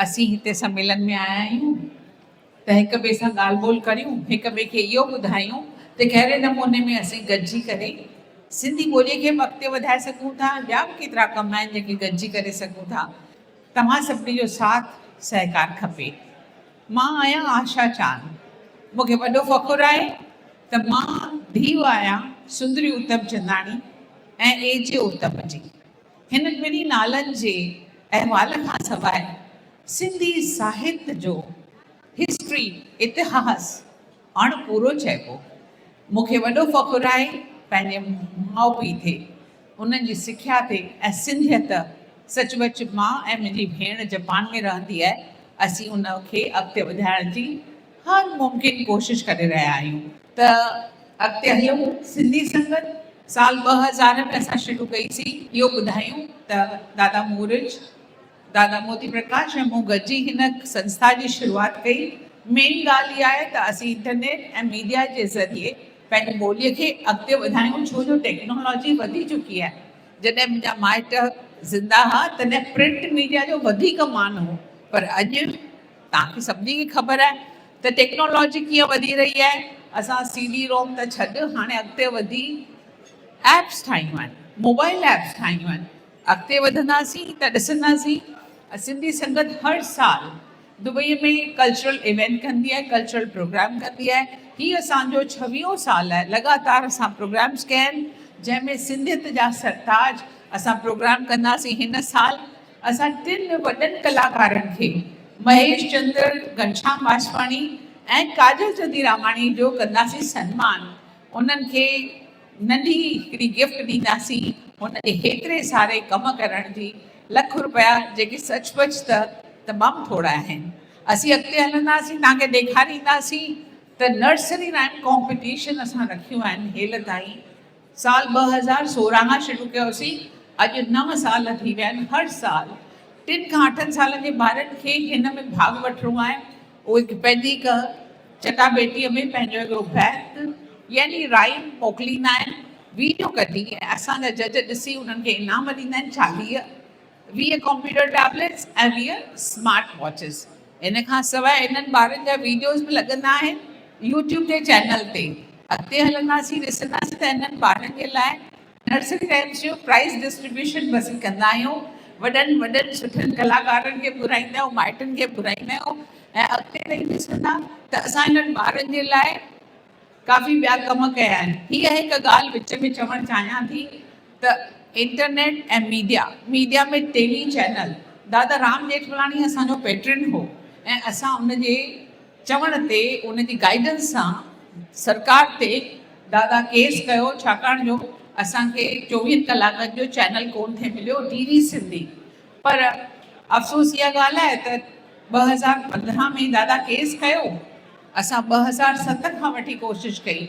اسين هتي سميلن ۾ آيا آهيون ته هڪ ٻئي سان ڳالهه ٻولهه ڪريون، هڪ ٻئي کي اهو ٻڌايون ته ڪهڙي نموني ۾ اسين گڏجي ڪري سنڌي ٻوليء کي به اڳتي وڌائي سگهون ٿا ۽ ٻيا به ڪيترا ڪم آهن جيڪي گڏجي ڪري سگهون ٿا. توهان سڀني جو ساٿ سهڪار کپي. مان آهيان آشا چاند. مون کي وڏو فخر آهي ته مان ڌيء آهيان سندري اتم چنداڻي ۽ اي جي اتم جي. هنن ٻنهي نالن جي احوال کان سواء سنڌي ساهت جو هسٽري، اتهاس، اڻ پورو چئبو. مون کي وڏو فخر آهي پنهنجي ماء پيء تي، انهن جي سکيا تي ۽ سنڌيت، سچ پچ مان ۽ منهنجي ڀيڻ جپان ۾ رهندي آهي، اسين ان کي اڳتي وڌائڻ جي هر ممڪن ڪوشش ڪري رهيا آهيون ته اڳتي هلون. سنڌي سنگت سال 2000 ۾ اسان شروع ڪئي سين، اهو ٻڌايون ته دادا مورج، دادا موتي پرڪاش ۽ مون گڏجي هن سنسٿا جي شروعات ڪئي. مين ڳالهه اها آهي ته اسين انٽرنيٽ ۽ ميڊيا جي ذريعي پنهنجي ٻوليء کي اڳتي وڌايون ڇو جو ٽيڪنالاجي وڌي چڪي آهي. جڏهن منهنجا مائٽ زنده ها تڏهن پرنٽ ميڊيا جو وڌيڪ مان هو پر اڄ توهان کي سڀني کي خبر آهي ته ٽيڪنالاجي ڪيئن وڌي رهي آهي. اسان سي ڊي روم ته ڇڏ هاڻي اڳتي وڌي ايپس ٺاهيون آهن، موبائل ايپس ٺاهيون آهن. اڳتي وڌنداسين ته ڏسنداسين سنڌي سنگت هر سال دبئي ۾ ڪلچرل ايونٽ ڪندي آهي ڪلچرل پروگرام ڪندي آهي هي اسان جو ڇويهون سال آهي لڳاتار اسان پروگرامس ڪيا آهن جنهن ۾ سنڌيت جا سرتاج اسان پروگرام ڪنداسين هن سال اسان ٽن وڏن ڪلاڪارن کي مهيش چندر گهنشام واسواڻي ۽ ڪاجل چنديراماڻي جو ڪنداسين سنمان انهن کي ننڍي هڪڙي گفٽ ڏينداسين هن جي هيتري ساري ڪم ڪرڻ جي لک روپيا جيڪي سچ پچ ته تمام ٿورا آهن. اسين اڳتي هلنداسين توهان کي ڏيکارينداسين ته نرسري رائيم ڪامپيٽيشن اسان رکيون آهن هيل تائين سال 2016 کان شروع ڪيوسين اڄ نو سال ٿي ويا آهن هر سال ٽن کان اٺن سالن جي ٻارن کي هن ۾ ڀاڳ وٺڻو آهي اهي پنهنجي هڪ چٽاڀيٽيء ۾ پنهنجو هڪڙو بيت يعني رائيم موڪليندا آهن، ويڊيو ڪڍي ۽ اسان جا جج ڏسي انهن کي انعام ڏيندا آهن 40، 20 ڪمپيوٽر ٽيبليٽس ۽ 20 سمارٽ واچز. ان کان سواء انهن ٻارن جا ويڊيوز به لڳندا آهن يوٽيوب جي چينل تي. اڳتي هلنداسين ڏسنداسين ته انهن ٻارن جي لاء نرسري رائمز جو پرائز ڊسٽريبيوشن به اسين ڪندا آهيون. وڏن وڏن سٺن ڪلاڪارن کي به گهرائيندا آهيون، مائٽن کي به گهرائيندا آهيون ۽ اڳتي تائين ڏسندا ته اسان انهن ٻارن جي لاء ڪافي ٻيا ڪم ڪيا آهن. هيء هڪ ڳالهه وچ ۾ چوڻ چاهيان ٿي ته انٽرنيٽ ۽ ميڊيا، ميڊيا ۾ ٽي وي چينل، دادا رام ڄيٺملاڻي اسان جو پيٽرن هو ۽ اسان ان جي چوڻ تي ان جي گائيڊنس سان سرڪار تي دادا ڪيس ڪيو ڇاڪاڻ جو اسان کي چوويهن ڪلاڪن جو چينل ڪون ٿي مليو ڊي ڊي سنڌي پر افسوس اها ڳالهه آهي ته 2015 ۾ دادا ڪيس ڪيو اسان 2007 کان وٺي ڪوشش ڪئي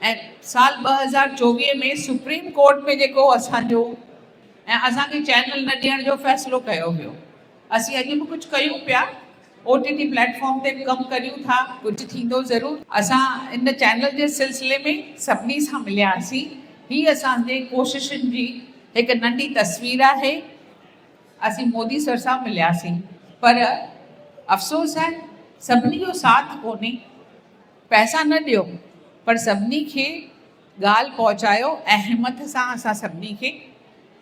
۽ سال 2024 ۾ سپريم ڪورٽ ۾ جيڪو اسان جو ۽ اسان کي چينل نه ڏيڻ جو فيصلو ڪيو ويو اسين اڄ به ڪجهه ڪيون پيا، او ٽي ٽي پليٽ فارم تي به ڪم ڪريون ٿا، ڪجهه ٿيندو ضرور. اسان ان چينل جي سلسلي ۾ سڀني سان ملياسين، هي اسان جي ڪوششن جي هڪ ننڍي تصوير آهي، اسين مودي سر سان ملياسين پر افسوس آهي سڀني جو ساٿ ڪونهي، پئسا نه ڏيو پر سڀني کي ڳالهه پهچايو ۽ همٿ سان اسان سڀني کي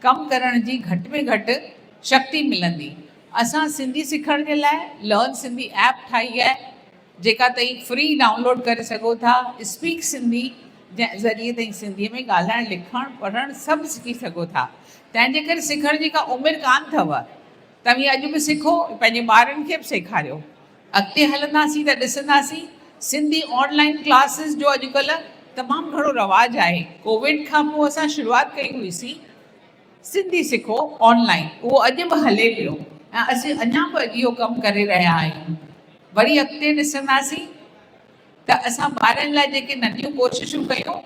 ڪم ڪرڻ جي گهٽ ۾ گهٽ شڪتي ملندي. اسان سنڌي سکڻ جي لاء لرن سنڌي ايپ ٺاهي آهي جيڪا توهين فري ڊائونلوڊ ڪري سگهو ٿا. اسپيڪ سنڌي جنهن ذريعي توهين سنڌي ۾ ڳالهائڻ، لکڻ، پڙهڻ سڀ سکي سگهو ٿا. تنهن جي ڪري سکڻ جي ڪا عمر ڪانه اٿو. توهين اڄ به سکو پنهنجي ٻارن کي به سيکاريو. اڳتي هلنداسين ته ڏسنداسين سنڌي آن لائين ڪلاسز جو اڄڪلهه تمام گهڻو رواج آهي. ڪووڊ کان پوء اسان شروعات ڪئي هئي سين سنڌي سکو آن لائين اهو اڄ به هلي پيو ۽ اسين اڃا به اهو ڪم ڪري رهيا آهيون. وري اڳتي ڏسنداسين ته اسان ٻارن لاء جيڪي ننڍيون ڪوششون ڪيون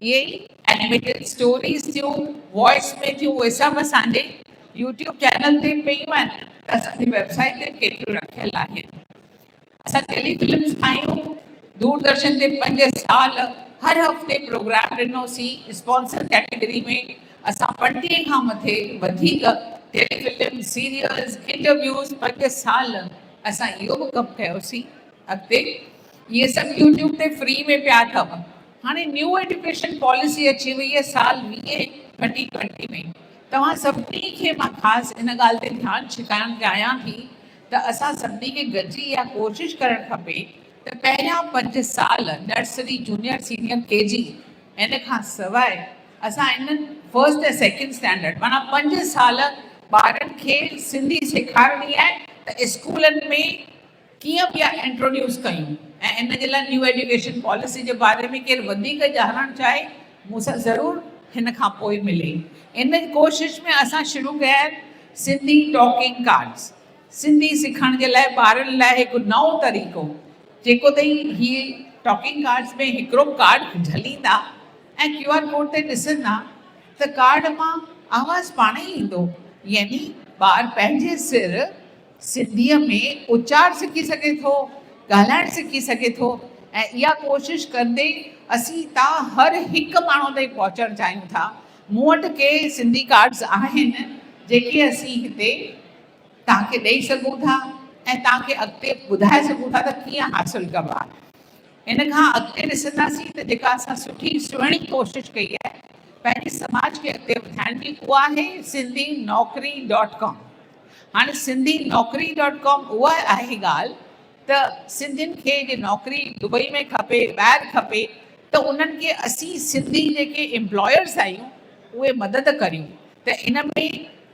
اهي ئي اينيميٽيڊ اسٽوريز ٿيون، وائس ۾ ٿيون اهي سڀ اسان جي يوٽيوب چينل تي به پيون آهن ته اسان جي ويب سائيٽ تي به ڪيتريون رکيل آهن. اسان ٽيلي فلمز ٺاهيون، دوردرشن تي پنج سال هر هفتي پروگرام ڏنوسين، اسپانسر ڪيٽيگري ۾ اسان 35 کان مٿي وڌيڪ ٽيلي فلم، سيريلز، انٽرويوز پنج سال اسان اهو به ڪم ڪيوسين. اڳتي اهي سڀ يوٽيوب تي فري ۾ پيا اٿو. هاڻي نيو ايڊيوڪيشن پاليسي اچي وئي آهي سال ويهين ٽوئنٽي ٽوئنٽي ۾. توهان سڀني کي مان خاص ان ڳالهه تي ڌيان ڇڪائڻ چاهيان ٿي ته اسان سڀني کي گڏجي اها ڪوشش ڪرڻ کپي ته پهريان پنج سال nursery, junior, senior, K G ان کان سواء اسان انهن فرسٽ ۽ سيڪنڊ اسٽينڊرڊ معنيٰ پنج سال ٻارن کي سنڌي سيکارڻي آهي ته اسڪولن ۾ ڪيئن پيا انٽروڊيوس ڪيون ۽ ان جي لاء نيو ايڊيوڪيشن پاليسي جي باري ۾ ڪير وڌيڪ ڄاڻڻ چاهي مون سان ضرور هن کان پوء ملي. ان ڪوشش ۾ اسان شروع ڪيا آهن سنڌي ٽاڪنگ ڪارڊز سنڌي سکڻ جي لاء ٻارن لاء هڪ نئون طريقو جيڪو تئين هي ٽاڪنگ ڪارڊز ۾ هڪڙو ڪارڊ جهليندا ۽ ڪيو آر ڪوڊ تي ڏسندا ته ڪارڊ مان آواز پاڻ ئي ايندو يعني ٻار پنهنجي سر سنڌيء ۾ اچار سکي سگهي ٿو، ڳالهائڻ سکي سگهي ٿو ۽ اها ڪوشش ڪندي اسين تان هر هڪ ماڻهو تائين پهچڻ چاهيون ٿا. مون وٽ ڪي سنڌي ڪارڊز آهن جيڪي اسين هتي توهان کي ڏئي سگهون ٿا ۽ توهان کي اڳتي ٻڌائي سگهون ٿا ته ڪيئن حاصل ڪبا. ان کان اڳتي ڏسنداسين ته جيڪا اسان سٺي سهڻي ڪوشش ڪئي آهي پنهنجي سماج کي اڳتي وڌائڻ جي اها آهي سنڌي نوڪري ڊاٽ ڪام. هاڻي سنڌي نوڪري ڊاٽ ڪام اها آهي ڳالهه ته سنڌين کي جي نوڪري دبئي ۾ کپي ٻاهر کپي ته انهن کي اسين سنڌي جيڪي امپلائرز آهيون اهي مدد ڪريون ته ان ۾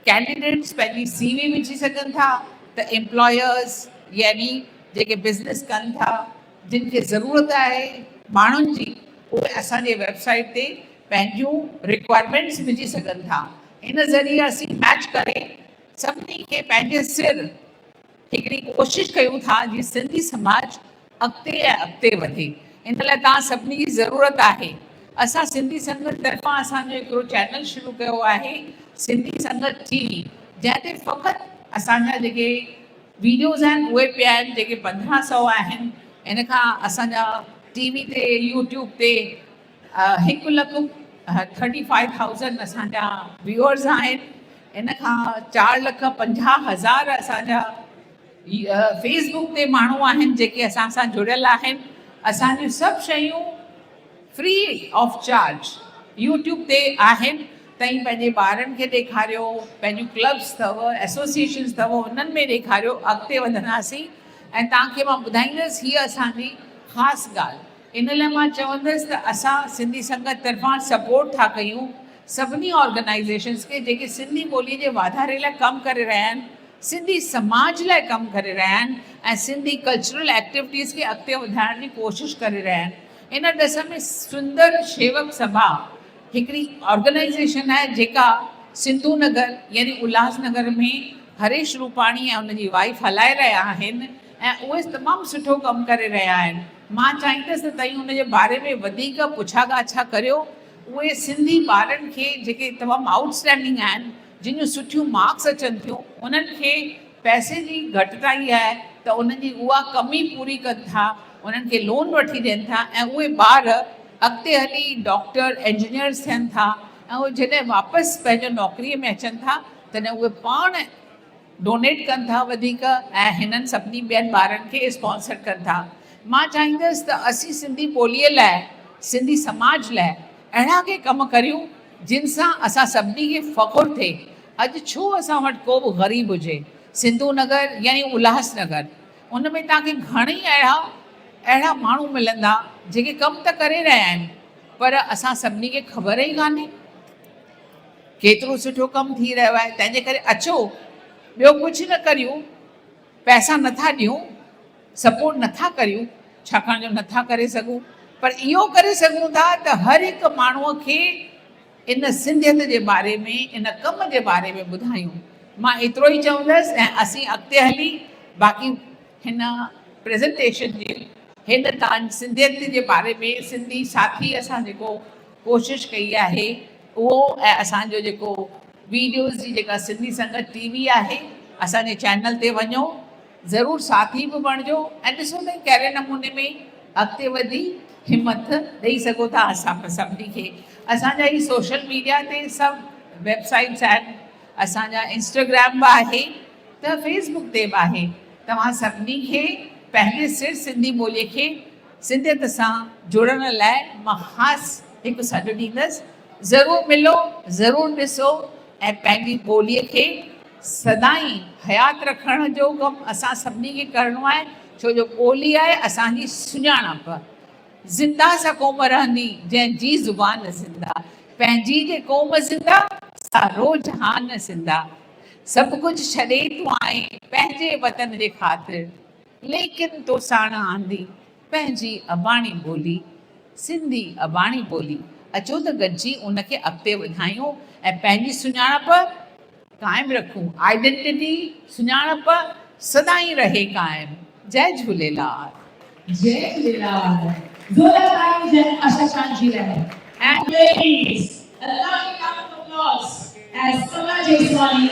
ڪينڊيڊيٽس پنهنجي سي وي وجهي سگهن ٿا ته امپلائرز يعني جيڪي بزنس ڪن ٿا جن کي ضرورت آهي ماڻهن جي اهي اسان جي ويب سائيٽ تي پنهنجون رڪوائرمينٽس وجهي سگهن ٿا ان ذريعي اسين ميچ ڪري سڀني کي پنهنجي سر هڪڙي ڪوشش ڪيون ٿا جي سنڌي سماج اڳتي ۽ اڳتي وڌي ان لاء توهان سڀني جي ضرورت آهي اسان سنڌي سنگت طرفان اسان جو هڪڙو چينل شروع ڪيو آهي سنڌي سنگت ٽي وي جنهن تي فقط اسان جا جيڪي ويڊيوز آهن اهي پيا آهن جيڪي 1500 آهن ان کان اسان جا ٽي وي تي يوٽيوب تي هڪ لک ٿرٽي فائيو ٿائوزنڊ اسان جا ويوئرز آهن ان کان 4,50,000 اسان جا فيس بڪ تي ماڻهو آهن جيڪي اسان سان جڙيل آهن اسان جون سڀ شيون فري آف چارج يوٽيوب تي آهن تئين پنهنجي ٻارن کي ڏيکاريو پنهنجون ڪلبس اٿو ايسوسيئيشنس اٿو انهن ۾ ڏيکاريو اڳتي وڌنداسين ۽ توهان کي مان ٻڌائيندس هيء اسان جي خاص ڳالهه ان لاء مان چوندس ته اسان سنڌي سنگت طرفان سپورٽ ٿا ڪيون سڀني آرگنائيزيشنز کي جيڪي سنڌي ٻولي جي واڌاري لاء ڪم ڪري رهيا آهن، سنڌي سماج لاء ڪم ڪري رهيا آهن ۽ سنڌي ڪلچرل ايڪٽيوٽيز کي اڳتي وڌائڻ جي ڪوشش ڪري رهيا آهن. ان ڏس ۾ سندر شيوڪ سڀا هڪڙي آرگنائيزيشن آهي جيڪا سنڌو نگر يعني الهاس نگر ۾ هريش روپاڻي ۽ ان جي وائيف هلائي رهيا آهن ۽ اهي تمام سٺو ڪم ڪري رهيا آهن. مان چاهيندس ته توهين ان جي باري ۾ وڌيڪ پڇا ڳاڇا ڪريو. اهي سنڌي ٻارن کي جيڪي تمام آئوٽ اسٽينڊنگ آهن، جن جون سٺيون مارڪس اچن ٿيون، انهن کي پئسي جي گهٽتائي آهي ته انهن جي اها ڪمي پوري ڪن ٿا، انهن کي لون وٺي ڏين ٿا ۽ اهي ٻار اڳتي هلي ڊاڪٽر، انجنيئرز ٿين ٿا ۽ اهي جڏهن واپس پنهنجو نوڪريء ۾ اچن ٿا تڏهن اهي پاڻ ڊونيٽ ڪن ٿا وڌيڪ ۽ هنن سڀني ٻين ٻارن کي اسپانسر ڪن ٿا. مان چاهيندس ته اسين سنڌي ٻوليء لاء، سنڌي سماج لاء اهڙا ڪي ڪم ڪريون جن سان اسان سڀني کي فخر ٿئي. اڄ ڇو اسان وٽ ڪو به غريب هجي، سنڌو نگر يعني الهاس نگر ان ۾ توهان کي گهڻئي اهڙا اهڙا ماڻهو ملندا جيڪي ڪم ته ڪري رهيا آهن پر اسان سڀني کي خبر ئي ڪانهي. ڪيترو سٺو ڪم ٿي رهيو آهي تنهن جي ڪري اچو ٻيو ڪجهه نه ڪريون پئسا نٿا ڏيون سپورٽ نٿا ڪريون ڇاڪاڻ جو نٿا ڪري سگهون پر اهو ڪري سگهون ٿا ته هر هڪ ماڻهوء کي ان سنڌيت جي باري ۾ ان ڪم جي باري ۾ ٻڌايون مان ايترو ئي چوندس ۽ اسين اڳتي هلي باقي هن پريزنٽيشن جي هن تان سنڌيت جي باري ۾ سنڌي ساٿي اسان جيڪو ڪوشش ڪئي آهي اهو ۽ اسان جو جيڪو ويڊيوز جي جيڪا سنڌي سنگت ٽي وي آهي اسان جي چينل تي وڃو ضرور ساٿي به بڻجو ۽ ڏسو ته ڪهڙي نموني ۾ اڳتي وڌي همٿ ڏئي سگهو ٿا اسان سڀني کي اسان جا هي سوشل ميڊيا تي سڀ ويب سائيٽس آهن. اسان جا انسٽاگرام به آهي ته فيس بڪ تي به آهي. توهان سڀني کي پنهنجي سر سنڌي ٻوليء کي سنڌيت سان جوڙڻ لاء مان خاص هڪ سڏ ڏيندس. ضرور ملو، ضرور ڏسو ۽ پنهنجي ٻوليء کي سدائين حيات رکڻ جو ڪم اسان سڀني کي ڪرڻو آهي، ڇو جو ٻولي آهي اسان جي سڃاڻپ. زنده سا قوم رهندي، جنهن جي زبان زنده. پنهنجي جي قوم زنده، سا روجهان زنده. سڀ ڪجهه ڇڏي تون آئين، پنهنجي وطن جي خاطر. ليڪن تو ساڻ آندي، پنهنجي اباڻي ٻولي. سنڌي اباڻي ٻولي. اچو ته گڏجي ان کي اڳتي وڌايون ۽ پنهنجي سڃاڻپ قائم رکون. آئيڊنٽيٽي، سڃاڻپ، سدائين رهي قائم. جئي جهوليلال. جئي جهوليلال. زوردار تاڙيون هجن آشا چاند جي لاء. And ladies, a lovely round of applause as Kamla Jeswani,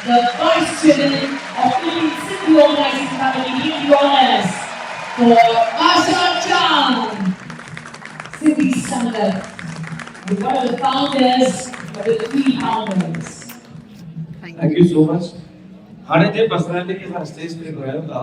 the Vice Chairman of Philippine Sindhi Organizing Committee give the honors for Asha Chand, Sindhi Sangat, one of the founders of the three founders. Thank thank you so much. هاڻي جنهن personality کي اسان stage تي گهرايون ٿا